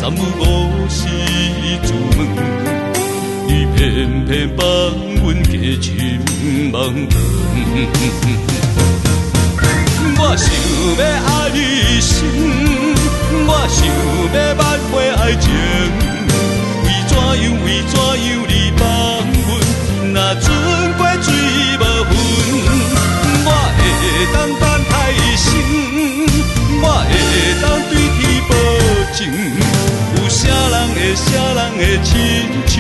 三不五時自問，你偏偏放阮加深夢斷。我想欲愛你深，我想欲挽回愛情，為怎樣為怎樣你放阮若船過水無痕？我會當等待一生，我會當對天保證，有啥人會啥人會親像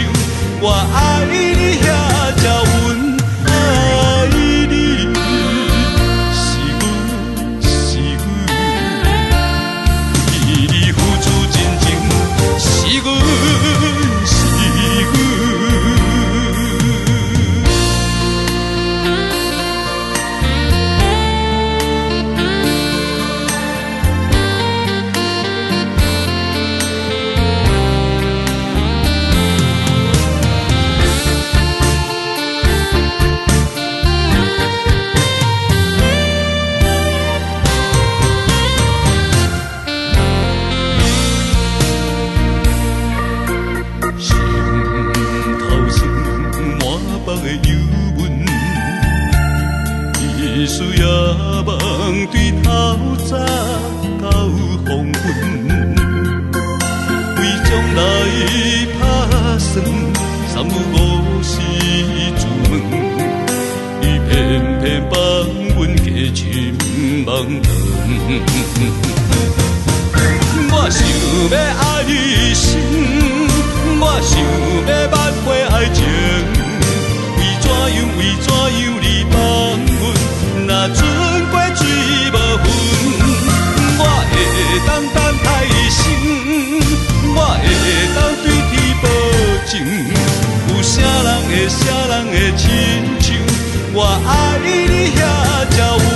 我愛你遐才穩愛你，是阮是阮，為你付出真情，是阮是阮。心頭酸滿腹的憂悶，日思夜夢對透早到黃昏，為將來拍算，三不五時自問，你偏偏放阮加深夢斷。我想欲愛你深，我想欲挽回愛情，為怎樣為怎樣你放阮若船過水無痕？我會當等待一生，我會當對天保證，有啥人會啥人會親像我愛你遐才穩。